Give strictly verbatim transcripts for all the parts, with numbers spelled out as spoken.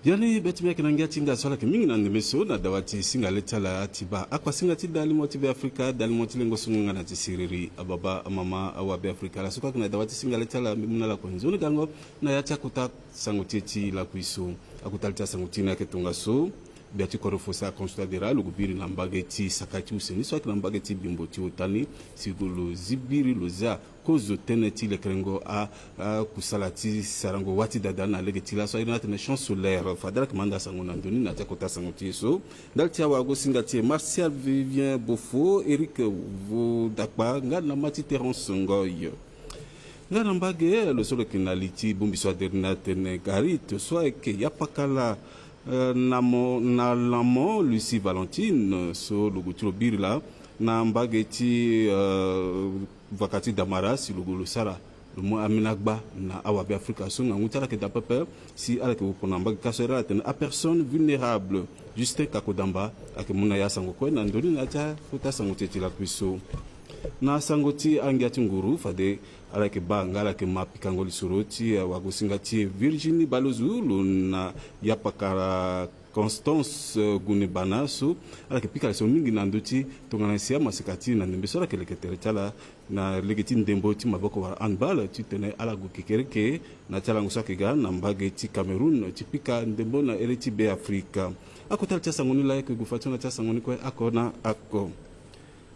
Biani be ti mbi ayeke na ngia ti hinga so ala yeke mingi na ndembe so na dawa ti singa le ti ala ti baa akua singa ti dalimo ti Beafrika, dalimo ti lengo so ngonga na ti siriri. Ababa, amama, awa Beafrika, ala so kue ayeke na dawa ti singa le ti ala, mbi mu na ala kue nzoni gango na ya ti akota sango ti e ti lakui so. Akota le ti asango ti e ni ayeke tongaso. Gbia ti kodro Faustin Archange Touadéra lo gue biri na mbage ti sakai ti use ni so ayeke na mbage ti bimbo ti ota ni, si lo zi biri lo zia kozo tënë ti lekerengo a, a kusala ti sarango wâ ti dada na lege ti laso airi ni atene champ solaire. Fade ala yeke ma nda sango na ndo ni na ya ti akota sango ti e so. Ndali ti awagosinga ti e Martial Vivien Bofo, Éric Vodakpa nga na ma ti Térence Ngoy. Nga na mbage lo so lo yeke na li ti bongbi so aderi ni atene Garit so ayeke yapakala, eh, na mo, na lamo Lucie Valentine so lo gue ti lo biri laa na mbage ti, eh, vaka ti Damara si lo gue lo sara lo mu ambeni agba na awabeafrika so ngangu ti ala yeke daa pepe. Si ala yeke wopo na mbage ka so airi ala atene apersonne vulnérable. Justin Kakodamba ayeke mu na e asango kue na ndo ni na ya ti akota sango ti e ti lakui so. Na sango ti angia ti nguru fade ala yeke baa nga ala yeke ma pikango lisoro ti awagosinga ti e Virginie Balozu lo na yapakara Constance, eh, Gunibana so ala yeke pika lisoro mingi na ndö ti tongana si amaseka ti e na ndembe so ala yeke leke tere ti ala na lege ti ndembo ti maboko wala handball titene ala gue kekereke na ya ti alango so ayeke ga na mbage ti Cameroun ti pika ndembo na ere ti Beafrika. Akota li ti asango ni laa e yeke gue fadeso na ya ti asango ni kue oko na oko.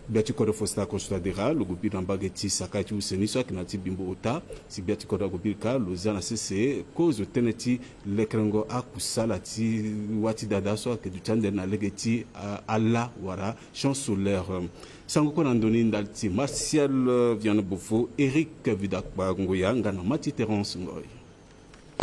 Gbia ti kodro Faustin Archange Touadéra lo gue biri na mbage ti sakai ti use ni so ayeke na ya ti bimbo ota. Si gbia ti kodro ague biri kâ lo zia na sese kozo tënë ti lekerengo akusala ti wâ ti dada so ayeke duti ande na lege ti, ah, ala wala champ solaire. Sango kue na ndo ni ndali ti Martial, euh, Viane Bofo, Éric Vidakpa Ngoya nga na ma ti Térence Ngoy.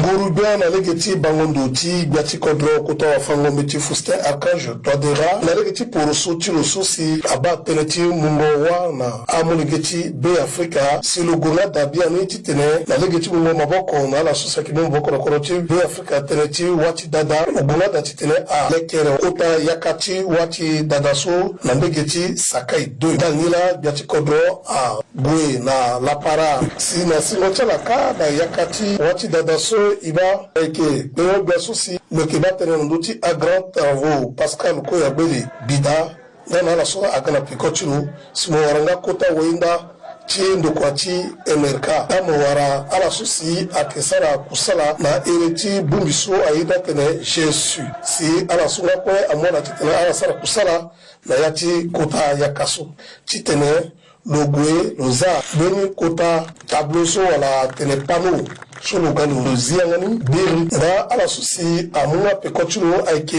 Nguru gbia na lege ti bango ndo ti gbia ti kodro kota wafango-mbeti Faustin Archange Touadéra na lege ti poroso ti lo so si abaa tënë ti mungo wâ na amolenge ti Beafrika si lo gue nga daa biani titene na lege ti mungo maboko na ala so si ayeke mu maboko na kodro ti Beafrika tënë ti wâ ti dada lo gue nga daa titene alekere kota yaka ti wâ ti dada so na mbage ti Sakai deux. Ndali ni laa gbia ti kodro a gue na lapara si na singo ti ala kâ na yaka ti wâ ti dada so e baa ayeke kpengba gbia so si lo yeke baa tënë na ndö ti agrand travaux Pascal Koyagbele Bida nga na ala so aga na peko ti lo si mo wara nga kota wayinda ti ndokua ti M R K nga mo wara ala so si ayeke sara kusala na ere ti bongbi so airi ni atene G S U si ala so nga kue amu ala titene ala sara kusala na ya ti kota yaka so titene lo gue lo zia mbeni kota tableau so wala atene panneau so lo ga lo zi yanga ni biri nga ala so si amu nga peko ti lo ayeke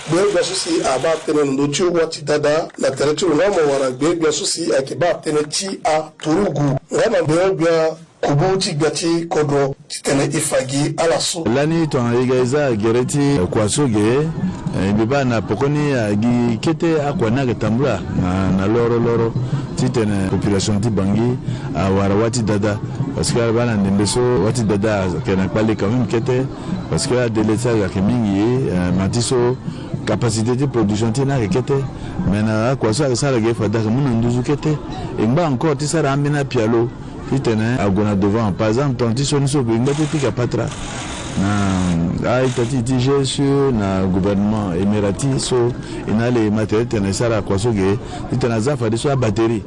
gbia so si abaa tënë na ndö ti wâ ti dada na tere ti lo nga mo wara gbia so si ayeke baa tënë ti aturugu nga na gbia kubu ti gbia ti kodro titene e fa gi ala so. Lani tongana e ga e zia gere ti kua so ge, eh, e mbi baa na poko ni, ah, gi kete akua ni ayeke tambula na, na loro loro titene population ti Bangui awara wâ ti dada. Parce que ala baa na ndembe so wâ ti dada ayeke na kpale quand même kete. Parce que adélai ti ala ayeke mingi, eh, ma ti so capacité ti production ti e ni ayeke kete. Mais na akua so ayeke sara ge fade ayeke mu na nduzu kete. E ngba encore ti sara ambeni apialo titene ague na devant. Par exemple, tongana ti so ni so e ngba ti pika patara na a-ita ti e ti G S U na gouvernement émirati so e na ala e ma tere titene e sara kua so ge titene a zia fadeso abatterie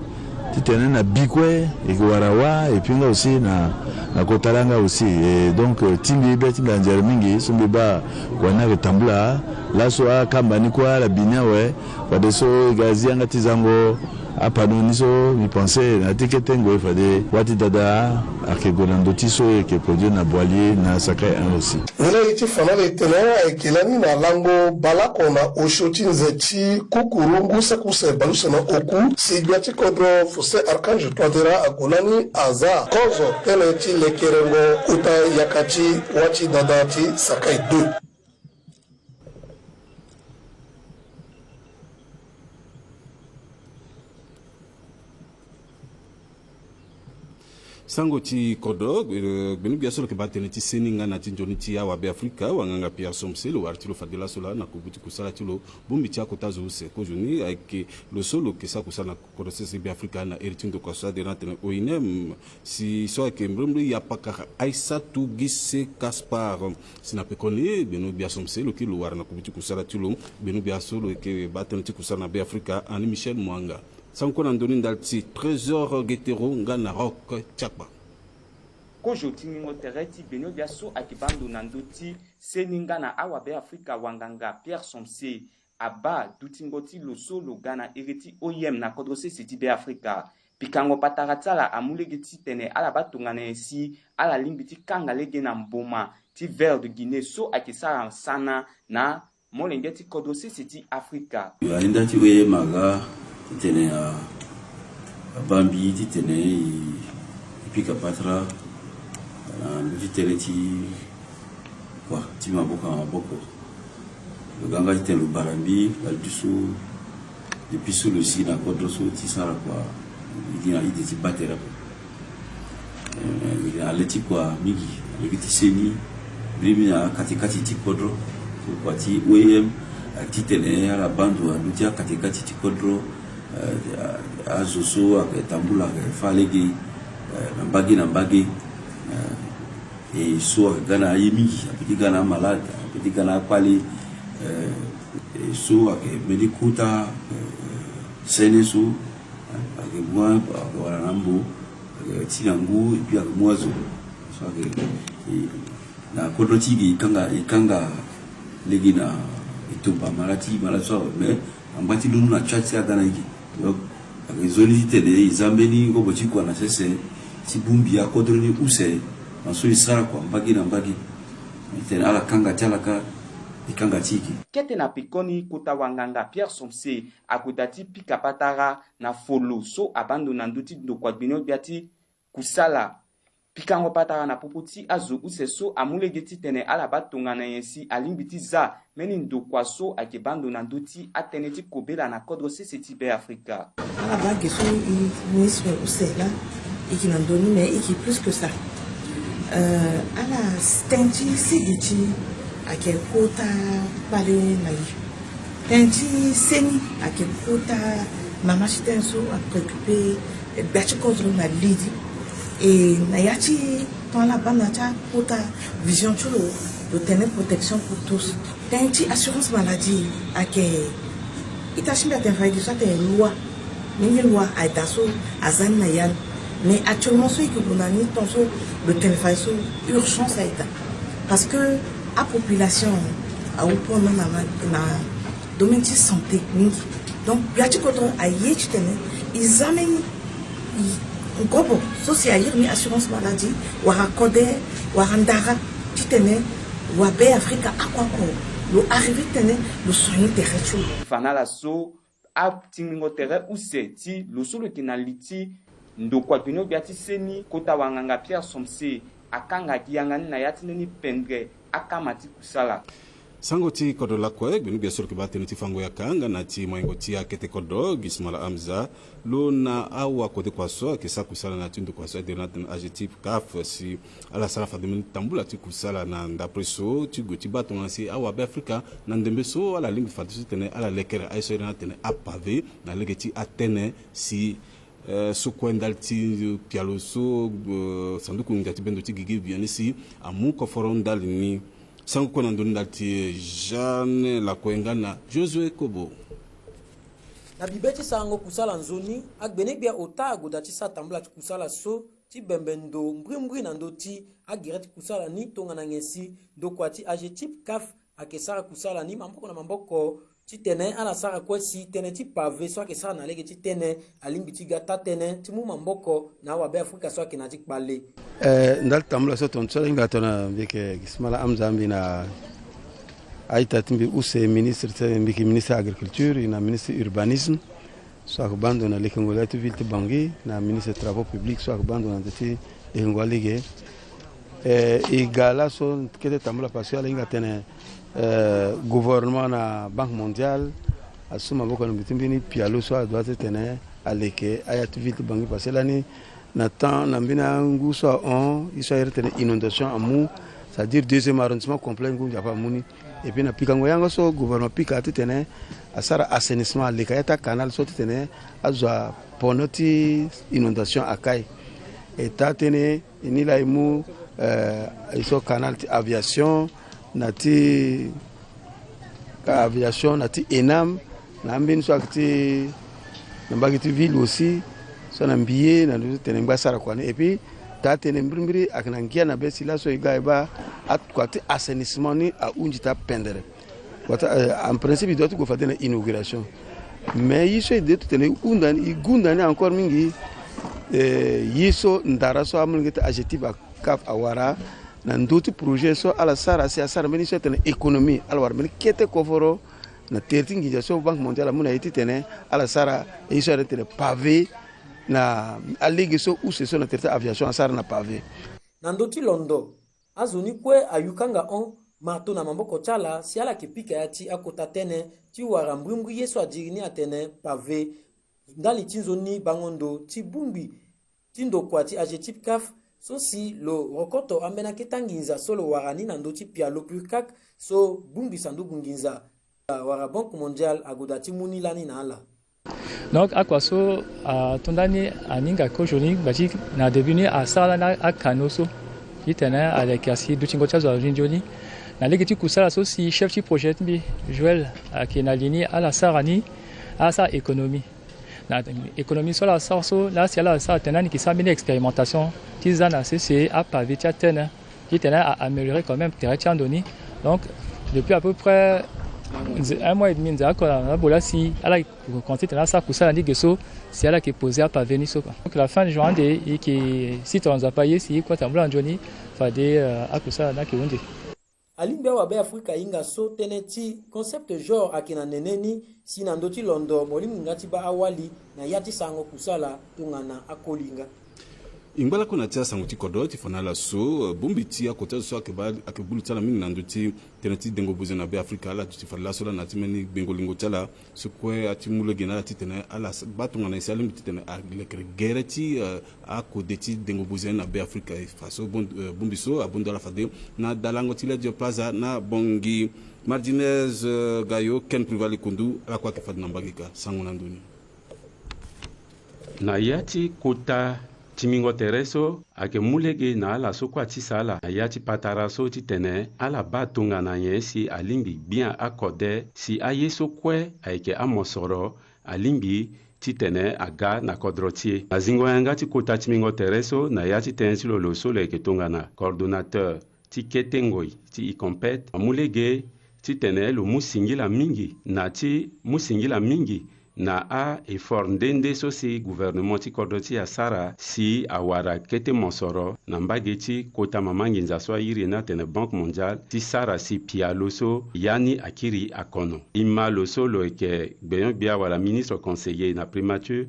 titene na bi kue e yeke wara wâ et puis nga aussi na, na kota laa nga aussi. Et donc, euh, ti mbi be ti mbi anzere mingi so mbi baa kua ni ayeke tambula laso akamba ni kue ala bi ni awe. Fadeso e ga zi yanga ti zango apanneau ni so mbi pense na ya ti kete ngoi fade wâ ti dada ayeke gue na ndö ti so e yeke produire na Boali na Sakai un aussi. Nilaa e ti fa na ala e tene ayeke lani na lango bale oko na osio ti nze ti kukurungu saki use bale use na oku si gbia ti kodro Faustin Archange Touadéra ague lani azia kozo tënë ti lekerengo kota yaka ti wâ ti dada ti Sakai deux. Sango ti kodro, eh, gbenu gbia so lo yeke baa tënë ti seni nga na ti nzoni ti awabe Afrika, wanganga Pierre Somse, lo wara ti lo fade laso laa na kubu ti kusala ti lo, bongbi ti akota zo use kozoni ayeke lo so lo yeke sara kusala na kodro sese ti Be Afrika na iri ti ndokua so adiri na atene O I M, si so ayeke mbrimbri yapakara Aïssatou Guissé Gaspard. Si na pekoni, gbenu gbia Somse lo kiri lo wara na kubu ti kusala ti lo, gbenu gbia so lo yeke baa tënë ti kusala na Be Afrika, Henri Michel Mwanga. Sango kue na ndoni ndali ti Trésor Guetero nga na Rock Tiakpa. Kozo tingbingo tere ti gbenu gbia so ayeke baa ndo na ndö ti seni nga na awabe Afrika, wanganga Pierre Somse abaa dutingo ti lo so lo ga na iri ti O I M na kodro sese ti Be Afrika. Pikango patara ti ala amu lege titene ala baa tongana nyen si ala lingbi ti kanga lege na mboma ti Vert de Guinée so ayeke sara sana na molenge ti kodro sese ti Afrika. Ahinda ti O I M aga titene a, abaa mbi titene e, e pika patara na ndö ti tënë ti kua ti maboko na maboko. Lo ga nga titene lo bara mbi na dusu depuis so lo si na kodro so ti sara kua, e gi na ide ti baa tere ape. Eh, na le ti kua mingi, na le ti seni, mbrimbri na kati kati ti kodro, kua ti O I M, ayeke titene ala baa ndo na ndö ti akati kati ti kodro, eh, a, azo so ayeke tambula ayeke fâ lege, eh, na mbage na mbage, eh, e so ayeke ga na aye mingi, apeut ti ga na amalade, apeut ti ga na akpale, eh, e so ayeke mbeni kota, eh, sene so, eh, ayeke mu a, ayeke wara na mbo, ayeke ti na ngu, et puis ayeke mu azo. So ayeke, eh, na kodro ti e ge e kanga, e kanga lege na e tomba mara ti e, mara so awe, mais angba ti lulu na tchwa ti aga na e ge. Donc ayeke nzoni titene e za mbeni ngobo ti kua na sese ti bongbi akodro ni use, na so e sara kua mbage na mbage. Titene ala kanga ti ala kâ, e kanga ti e ge. Kete na pekoni, kota wanganga Pierre Somse ague daa ti pika patara na folo so abaa ndo na ndö ti ndokua gbinio-gbia ti kusala. Pikango patara na popo ti azo use so amu lege titene ala baa tongana nyen si alingbi ti za mbeni ndokua so ayeke baa ndo na ndö ti atënë ti kobela na kodro sese ti Be Afrika. Ala baa ge so e ministre use laa e yeke na ndö ni, mais e yeke plus que ça. Euh, ala tënë ti sigi ti ayeke kota kpale na e. Tënë ti seni ayeke kota mama ti tënë so apréoccupé gbia ti kodro na lidi. E na ya ti temps ala baa na ya ti akota vision ti lo, lo tene protection pour tous. Tënë ti assurance maladie ayeke ita ti mbi atene fa e ge so atene loi. Mingi loi aye daa so aza ni na ya ni. Mais actuellement so e yeke gue na ni temps so lo tene fa e so urgence aye daa. Parce que apopulation awu pona na, na, na domaine ti santé mingi. Donc gbia ti kodro aye titene e za mbeni ngobo so si a iri ni assurance maladie wala kode wala ndara titene wa Be Afrika oko oko lo arrivé titene lo soigner tere ti lo. Fa na ala so atingbingo tere use ti lo so lo yeke na li ti ndokua gbinio-gbia ti seni, kota wanganga Pierre Somse akanga gi yanga ni na ya ti mbeni pendre akama ti kusala. Sango ti kodro lakue, gbinio-gbia so lo yeke baa tënë ti fango yaka nga na ti moyingo ti akete kodro, Gismala Hamza, lo na awakodekua so ayeke sara kusala na ya ti ndokua so adiri na atene AGETIP CAF si ala sara fade mbeni tambula ti kusala na ndapre so ti gue ti baa tongana si awa Be Afrika na ndembe so ala lingbi fadeso titene ala lekere aye so iri na atene apave na lege ti atënë si, eh, so kue ndali ti pialo so, eh, sanduku nginza ti bendo ti gigi Vianney si amu koforo ndali ni. Sango kue na ndoni ndali ti Jeanne Lakue nga na Josué Kobo. Na bibe ti sarango kusala nzoni, agbene-gbia ota ague daa ti sara tambula ti kusala so ti bembe ndo mbrimbri na ndö ti agere ti kusala ni tongana nyen si ndokua ti AGETIP CAF ayeke sara kusala ni maboko na maboko titene ala sara kue si tënë ti pave so ayeke sara na lege ti tënë alingbi ti ga taa-tënë ti mu maboko na awa Be Afrika so ayeke na ti kpale. Eh, ndali tambula so tongaso ala hinga tongana mbi yeke Gismala Hamza, mbi na a-ita ti mbi use ministre ti, mbi yeke ministre agriculture, e na ministre urbanisme so ayeke baa ndo na lekengo ya ti ville ti Bangui, na ministre travaux publics so ayeke baa ndo na ndö ti lekengo alege. Eh, e ga laso kete tambula parce que ala hinga tene, eh, gouvernement na Banque mondiale asu maboko na mbi ti mbeni pialo so adoit ti tene aleke aya ti ville ti Bangui parce que lani Na temps na mbeni angu so ahon, ye so ayere tene inondation amu, c'est-à-dire deuxième arrondissement complet ngu Nzapa amu ni. Et puis na pikango yanga so gouvernement apika titene asara assainissement, aleka ya ti acanal so titene azo apono ti inondation akai. E taa tënë ni laa e mu, eh, e so canal ti aviation na ti aviation na ti ENAM, na ambeni so ayeke ti na mbage ti ville aussi, so na mbi ye na ndo ti tene ngba asara kua ni. Et puis taa tënë mbirimbiri ayeke na ngia na be si laso e ga e baa akua ti assainissement ni ahunzi ti apendere. Wata, eh, en principe e doit ti gue fade na inauguration. Mais ye so e doit ti tene e hunda ni, e gunda ni encore mingi, eh, ye so ndara so amolenge ti AGETIP, ACAF awara na ndö ti projet so ala sara si asara mbeni ye so atene économie, ala wara mbeni kete koforo na tere ti nginza so Banque Mondiale amu na ye titene ala sara ye so atene pavé na alege so use so na tere ti aviation asara na pavé. Na ndö ti londo, azo ni kue ayukanga hon marteau na maboko ti ala si ala yeke pika ya ti akota tënë ti wara mbrimbri ye so adiri ni atene pavé ndali ti nzoni bango ndo ti bongbi ti ndokua ti AGETIP CAF so si lo rokoto ambeni akete nginza so lo wara ni na ndö ti pialo PURCAC so bongbi sanduku nginza wala Banque Mondiale agoda ti mu ni lani na ala. Donc akua so ato nda ni aninga kozo ni gba ti na début ni asara lani acanal so titene aleke asi dutingo ti azo azo ni nzoni. Na lege ti kusala so si chef ti projet ti mbi Joël ayeke na li ni ala sara ni, ala sara économie. Na économie so ala sara so laa si ala sara tene ni yeke sara mbeni expérimentation ti za na sese apavé ti atene titene a améliorer quand même tere ti ando ni. Donc depuis à peu près un mois et demi nze oko na abo laa si ala yeke commencer tene asara kusala ni ge so si ala yeke poser apavé ni so kua. Donc la fin de juin ande e yeke si tongana Nzapa aye si e kue atene ambula nzoni fade, euh, akusala ni ayeke hunde. Alingbi awabe Afrika ahinga so tënë ti concept genre ayeke na nene ni si na ndö ti londo mo lingbi nga ti baa awali na ya ti sarango kusala tongana akolinga. E ngba lakue na ti asango ti kodro ti fa na ala so, eh, bongbi ti akota zo so ayeke baa, ayeke gbu li ti ala mingi na ndö ti tënë ti dengo buze na be Afrika, ala duti fade laso laa na ya ti mbeni gbengo lingo ti ala so kue ati mu lege na ala titene ala baa tongana nyen si alingbi titene alekere gere ti, eh, akode ti dengo buze na be Afrika. E fa so bon, eh, bongbi so abondo ala fade na dalango ti Ledio Plaza na Bangui. Martinez, eh, Gayo, Ken Privali Kundu, ala kue ayeke fade na mbage ka. Sango na ndoni. Na ya ti kota timingo tere so ayeke mu lege na ala so kue atisa ala na ya ti patara so titene ala baa tongana nyen si alingbi gbia akode si aye so kue ayeke amosoro alingbi titene aga na kodro ti e. Na zingo yanga ti kota timingo tere so na ya ti tënë ti lo, lo so lo yeke tongana coordonnateur ti kete ngoi ti ICOMPET amu lege titene lo mu singila mingi na ti mu singila mingi na a-effort nde nde so si gouvernement ti kodro ti e asara si awara kete mosoro na mbage ti kota mama nginza so airi e ni atene Banque Mondiale ti sara si pialo so ya ni akiri akono. E ma lo so lo yeke gbenyo-gbia wala ministre conseiller na primature.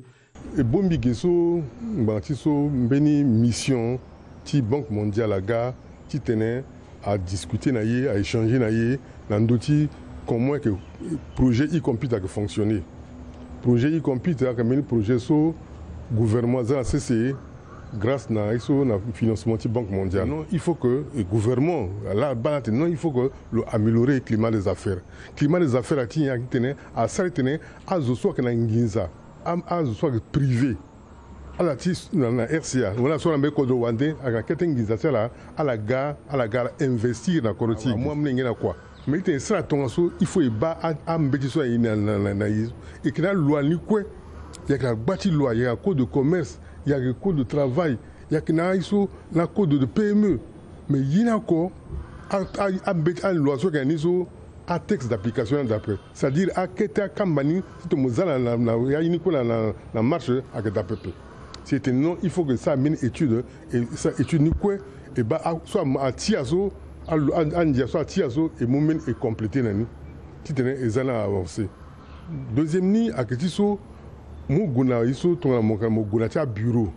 E bongbi ge so ngbanga ti so mbeni mission ti Banque Mondiale aga titene a discuter na ye, a échanger na ye na ndö ti comment que projet ICOMPET ayeke fonctionner. Projet ICOMPET ayeke mbeni projet so gouvernement aza na sese grâce na ye so na financement ti Banque Mondiale. Non, il faut que, eh, gouvernement ala baa na atene non, il faut que lo améliorer climat des affaires. Climat des affaires ati nyen? Atene asara titene azo so ayeke na nginza, a, azo so ayeke privé, ala ti na, na RCA wala so na mbeni kodro wande ayeke na kete nginza ti ala, ala ga, ala ga ala investir na kodro ti e. Amu amolenge na kua. Mais titene e sara tongaso, il faut e baa a, ambeti so na, na, na, na ye. E yeke na aloi ni kue. E yeke na gba ti loi, e yeke na code de commerce, e yeke code de travail, e yeke na ye so na code de PME. Mais ye ni oko, a, a, ambeti aloi so ayeke na ni so, atexte d'application ni adape. C'est-à-dire akete akamba ni ti tongana mo za na, na, na ya ye ni kue na, na, na marche ayeke daa pepe. Si e tene non, il faut que e sara mbeni étude, e sara étude ni kue, e baa a, so a, atia so, a, a, andia so atia so, e mu mbeni e compléter na ni titene e za ni avancer. Deuxième ni ayeke ti so, mo gue na ye so tongana mo, mo gue na ti abureau.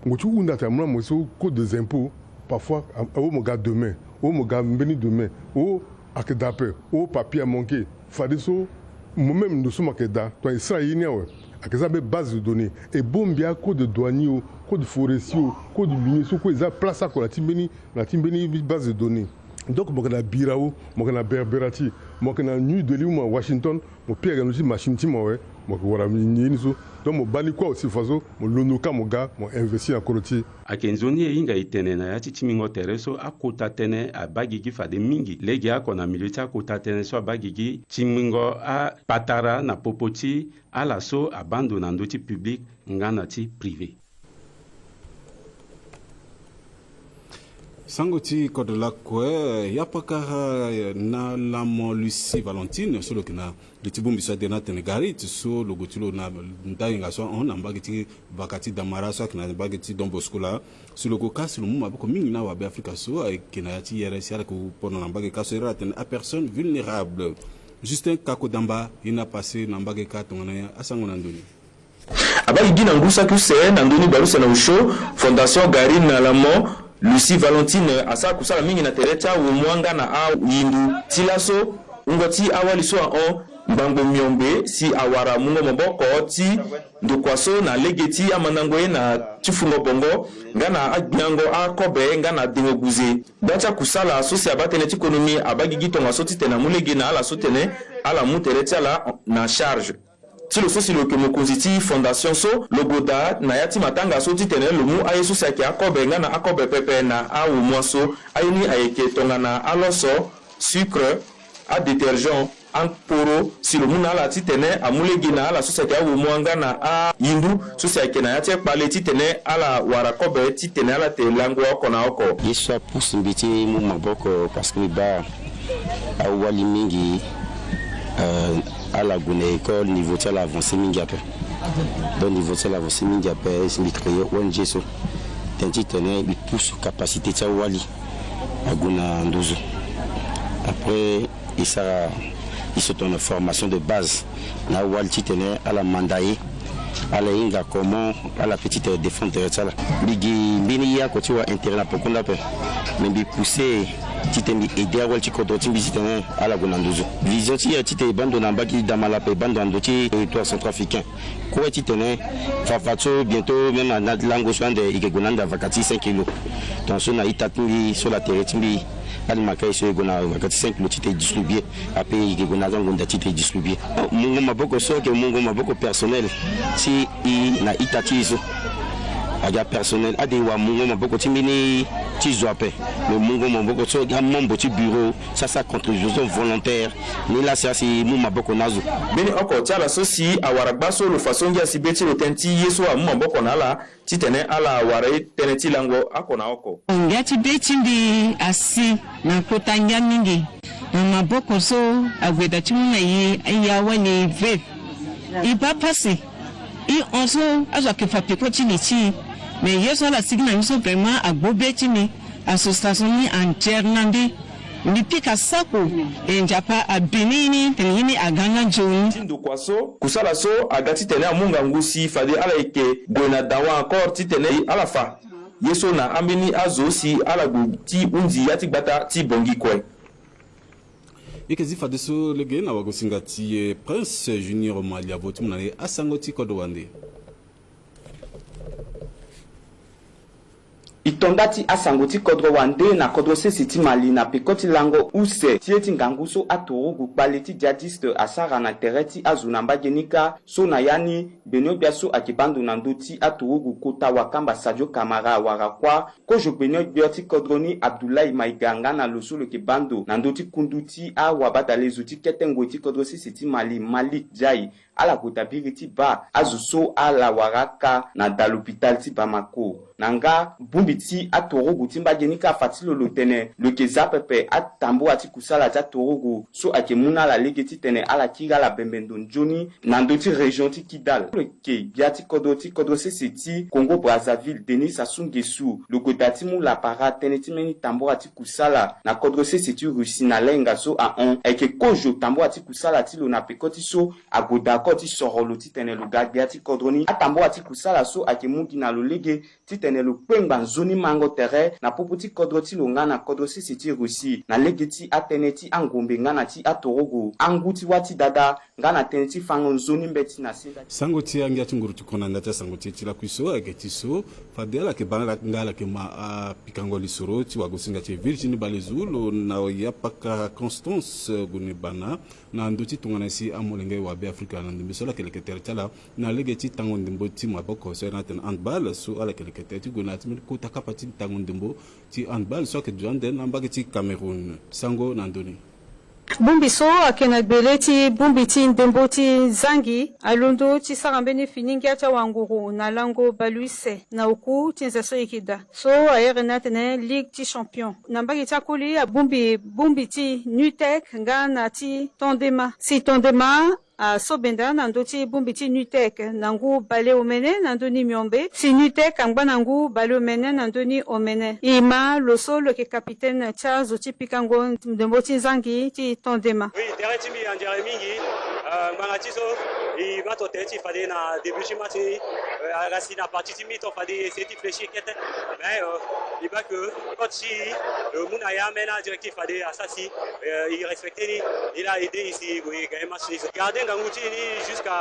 Mo ti hunda atene mo na mo so code des impôts, parfois, a, a, o mo ga demain, o mo ga mbeni demain, o ayeke daa ape, o papier amanke. Fadeso mo même ndo so mo yeke daa, tongana e sara ye ni awe, Ayeke za be base de données. E bongbi acode douanier o, code forestier o, code minier so kue e za place oko na ti mbeni, na ti mbeni base de données. Donc mo yeke na Birao, mo yeke na Berberati, mo yeke na New Delhi, mo na Washington, mo pika ga na lo ti machine ti mo awe, mo yeke wara ni ye ni so. Donc mo baa ni kue aussi faso, mo londo ka mo ga, mo investir na kodro ti e. Ayeke nzoni e hinga e tene na ya ti tingbingo tere so akota tënë abaa gigi fade mingi. Lege oko na milieu ti akota tënë so abaa gigi, tingbingo apatara na popo ti ala so abaa ndo na ndö ti public nga na ti privé. Sango ti kodro lakue, yapakara na lamo Lucie Valentine so lo yeke na li ti bongbi so adiri ni atene gari ti so lo gue ti lo na ndahinga so ahon na mbage ti vaka ti Damara so ayeke na mbage ti Don Bosco laa. Si lo gue ka si lo mu maboko mingi na awabe Afrika so ayeke na ya ti yere si ala yeke pono na mbage ka so iri ala tene apersonne vulnérable. Justin Kakodamba ye ni apasse na mbage ka tongana nyen asango na ndo ni. Abaa gigi na ngu saki use na ndö ni bale use na osio, Fondation Garine Lamont Lucie Valentine asara kusala mingi na tere ti awomo nga na ayindu. Ti laso wungo ti awali so ahon ngbangbo miombe si awara mungo maboko ti ndokua so na lege ti amandango ye na ti fungo bongo nga na agbiango akobe nga na dengo guze. Gba ti akusala so si abaa tënë ti konomi abaa gigi tongaso titene amu lege na ala so tene ala mu tere ti ala na charge. Ti lo so si lo yeke mokonzi ti fondation so, lo goda na ya ti matanga so titene lo mu aye so si ayeke akobe nga na akobe pepe na awomoa so. Aye ni ayeke tongana aloso, sucre, adétergent, aporo, si lo mu na ala titene amu lege na ala so si ayeke awomoa nga na ayindu so si ayeke na ya ti akpale titene ala wara kobe titene ala te lango oko na oko. Ye so apousse mbi ti mu maboko parce que mbi baa awali mingi, euh, ala gue na école, niveau ti ala avancé mingi ape. Donc niveau ti ala avancé mingi ape, si mbi créé O N G so, tënë titene mbi pousse capacité ti awali ague na nduzu. Après, e sara, e so tongana formation de base na awali titene ala manda ye, ala hinga comment ala peut ti tene défendre tere ti ala. Mbi gi mbeni ye oko ti wara intérêt na poko nda ape. Mais mbi pousse titene mbi aider awali ti kodro ti mbi titene ala gue na nduzu. Vision ti e titene e baa ndo na mbage ti Damara ape, e baa ndo na ndö ti territoire centrafricain. Kue titene fafa so bientôt même na, na lango so ande e yeke gue na ande avaka ti cinq kilos. Donc so na ita ti mbi so na tere ti mbi, alimaka e so e gue na avaka ti cinq kilos titene e distribuer. Ape e yeke gue na aza ngonda titene e distribuer. Mungo maboko so ayeke mungo maboko personnel ti e na ita ti e so. Aga personnel ade e wara mungo maboko ti mbeni ti zo ape. Mais mungo maboko so aga amembre ti bureau so asara contribution volontaire. Ni la si asi mu maboko na azo. Mbeni oko ti ala so si awara gba so lo fa so ngia si be ti lo tënë ti ye so amu maboko na ala titene ala wara ye tënë ti lango oko na oko. Ngia ti be ti mbi asi na kota ngia mingi. Na maboko so ague daa ti mu na e, e awali veuve. E baa pasi. E hon so azo ayeke fa peko ti li ti e. Mais ye so ala sigi na mbi so vraiment agbo be ti mbi. Association ni entière na mbi. Mbi pika sako, e Nzapa abi ni ye ni tene ye ni aga nga nzoni. Ti ndokua so, kusala so aga titene amu ngangu si fade ala yeke gue na dawa encore titene ala fa ye so na ambeni azo si ala gue ti hunzi ya ti gbata ti Bangui kue. E yeke zi fadeso lege na wagosinga ti e Prince Junior Maliavo ti mu na e asango ti kodro wande. E to nda ti asango ti kodro wande na kodro sese ti Mali na peko ti lango use ti ye ti ngangu so aturugu kpale ti djihadiste asara na tere ti azo na mbage ni kâ. So na ya ni, gbenyo-gbia so ayeke baa ndo na ndö ti aturugu kota wakamba Sadio Camara awara kuâ. Kozo gbenyo-gbia ti kodro ni Abdoulaye Maïga nga na lo so lo yeke baa ndo na ndö ti kundu ti awabadalezo ti kete ngoi ti kodro sese ti Mali, Malick Ndiaye, ala gue daa biri ti baa azo so ala wara akâ na daa l'hôpital ti Bamako. Na nga bongbi ti aturugu ti mbage ni kâ afa ti lo lo tene lo yeke za pepe atambula ti kusala ti aturugu so ayeke mu na ala lege titene ala kiri ala bembe ndo nzoni na ndö ti région ti Kidal. Lo yeke gbia ti kodro ti kodro sese ti Congo Brazzaville, Denis Sassou Nguesso, lo gue daa ti mu lapara tënë ti mbeni tambula ti kusala na kodro sese ti Russie na lahinga so ahon. Ayeke kozo tambula ti kusala ti lo na peko ti so ague daa Kpo ti soro lo titene lo ga gbia ti kodro ni. Atambua ti kusala so ayeke mu gi na lo lege titene lo kpengba nzoni mango tere na popo ti kodro ti lo nga na kodro sese ti Russie, na lege ti atënë ti angombe nga na ti atorogo, angu ti wâ ti dada, nga na tënë ti fango nzoni mbeti na senda. Sango ti angia ti nguru ti kona nda ti asango ti e ti lakui so ayeke ti so, fade ala yeke bana nga ala yeke ma apikango lisoro ti wagosinga ti e Virginie Balezu lo na ya paka Constance, eh, Gunibana, na ndö ti tongana si amolenge wa Beafrika na ndembe so ala yeke leke tere ti ala na lege ti tango ndembo ti maboko so ayeke na atene handball so ala yeke leke tere ti gue na ya ti mbeni kota kapa ti tango ndembo ti handball so ayeke duti ande na mbage ti Cameroun. Sango na ndö ni. Bongbi so ayeke na gbele ti bongbi ti ndembo ti zangi alondo ti sara mbeni fini ngia ti awanguru na lango baleuse na oku ti nze so e yeke daa. So ayere ni atene Ligue ti Champion. Na mbage ti akoli abongbi bongbi ti Nutec nga na ti Tondema. Si Tondema asobenda na ndö ti bongbi ti Nutec na ngu baleomene na ndö ni miombe. Si Nutec angba na ngu baleomene na ndö ni omene. E ma lo so lo yeke capitaine ti azo ti pikango ndembo ti zangi ti Tondema. Oui, tere ti mbi anzere mingi. Euh, ngbanga ti so e ma to tere ti fade na début ti match ni. Euh, aga si na partie ti mi-temps fade e essayer ti fléchir kete. Mais, euh, e baa que coach ti e, euh, mu na ya ambeni directive fade asara si, euh, e respecter ni. E laa e aidé e si e gue e gagner match ni. Garder ngangu ti e ni jusqu'à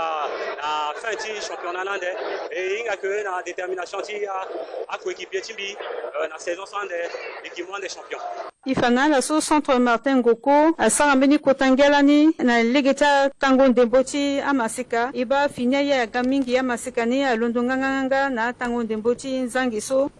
la fin ti championnat ni ande. E hinga que na détermination ti a, acoéquipier ti mbi, euh, na saison so ande e ke mu ande champion. E fa na ala so Centre Martin Ngoko asara mbeni kota ngia lani na lege ti atango ndembo ti amaseka. E baa fini aye aga mingi, amaseka ni alondo nganganga na atango ndembo ti zangi so.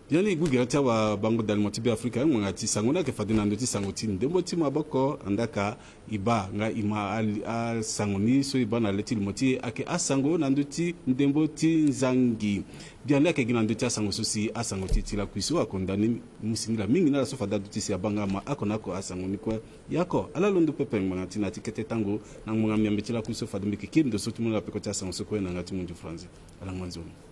Biani e gue gere ti awabango dalimo ti Beafrika ngbanga ti sango ni ayeke fade na ndö ti sango ti ndembo ti maboko. Andaka e baa nga e ma ali, asango ni so e baa na le ti limo ti e ayeke asango na ndö ti ndembo ti zangi. Biani ayeke gi na ndö ti asango so si asango ti e ti lakui so akonda ni mu singila mingi na ala so fade aduti si abaa nga ma oko na oko asango ni kue. Yako ala londo pepe ngbanga ti na ya ti kete tango na ngbanga miambe ti lakui so fade mbi yeke kiri ndo so ti mu na ala peko ti asango so kue na yanga ti munzu Franzi. Ala ngba nzoni.